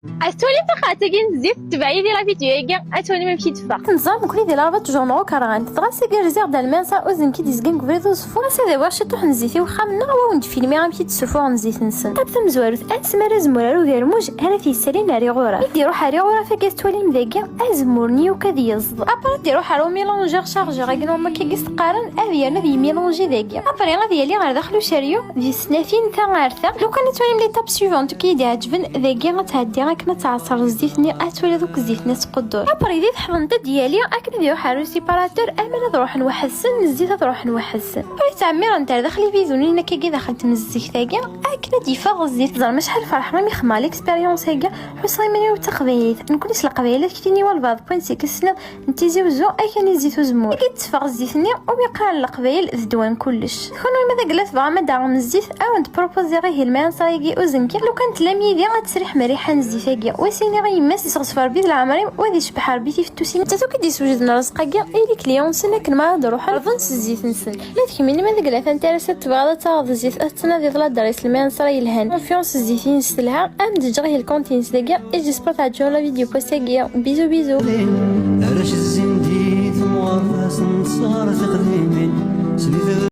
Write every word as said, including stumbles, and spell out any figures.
Ad twalim taqaɛet-agi n zzit, tebɛ yid-i la vidéo-agi, ad twalim amek i d-teffeɣ. Tenẓam nekkni di Larabat genre ukerɣan, dɣa s agi rziɣ-d almi ansa uzen-k-id yezgan deg ubrid uẓeffun, ɣas ad awiɣ ciṭuḥ n zzit i uxxam-nneɣ, wa wen-d-filmiɣ amek i d-ssufuɣen zzit-nsen. Tab tamezwarut, asmi ara azemmur ar ugermuj, ara t-yessalin ar iɣuraf. Mi d-iruḥ ar iɣuraf-agi ad twalim dagi, azemmur-nni yakk ad yeẓḍ. Après ad d-iruḥ ar umilanjir chargeur-agi n wamak-agi s-qqaren, ad yernu ad yemilanji dagi. Après ad yali ɣer daxel uceryu, di snat-in ta ar ta. Lukan ad twalim l'étape suivante i d-iɛeǧben, dagi ad tɛeddi akken ad tɛeṣṣer zzit-nni, ad twaliḍ akk zzit-nni ad tquddur. Après di teḥḍent ad d-yali akken ad iruḥ ar usiparatur, aman ad ruḥen weḥd-sen, zzit ad ruḥen weḥd-sen. Après ttɛemmiren-t ar daxel ibidunen akkagi daxel tmezzegt-agi, akken ad d-yeffeɣ zzit. Teẓram acḥal ferḥeɣ imi xedmeɣ l'expérience-agi, ḥusseɣ iman-iw d taqbaylit. Nekkni s leqbayel ad k-tini walbeɛḍ point six tesniḍ n Tizi Uzzu, akken i zzit uzemmur. Agi d-teffeɣ zzit-nni, umi qqaren leqbayel d ddwa n kullec. Kunwi ma d agla tebɣam ad d-taɣem zzit, ad wen-d-proposiɣ ihi lmayanṣer-agi uzenki. Lukan tellam yid-i ad tesriḥem rriḥa n zzit-agi. Wa s-iniɣ i yemma-s, yesseɣzef Rebbi d leɛmer-im, wa ad icebbeḥ Rebbi tifettusin. D nettat akk i d-iswejden rrezq-agi, i les clients-nsen akken ma ad ruḥen rḍen s zzit-nsen. Ma d kemmini ma d agla-t anta ara s-tebɣiḍ ad taɣeḍ zzit, ad tettnadiḍ l'adresse lmayanṣer yelhan. Confiance zzit-ines telha, ad am-d-ǧǧeɣ ihi lkont-ines dagi. Et j'espère tɛeǧbem la vidéo post-agi. Bisous, bisous. Arrac zzin di temɣer, asen-d sɣer tiqdimin. Slit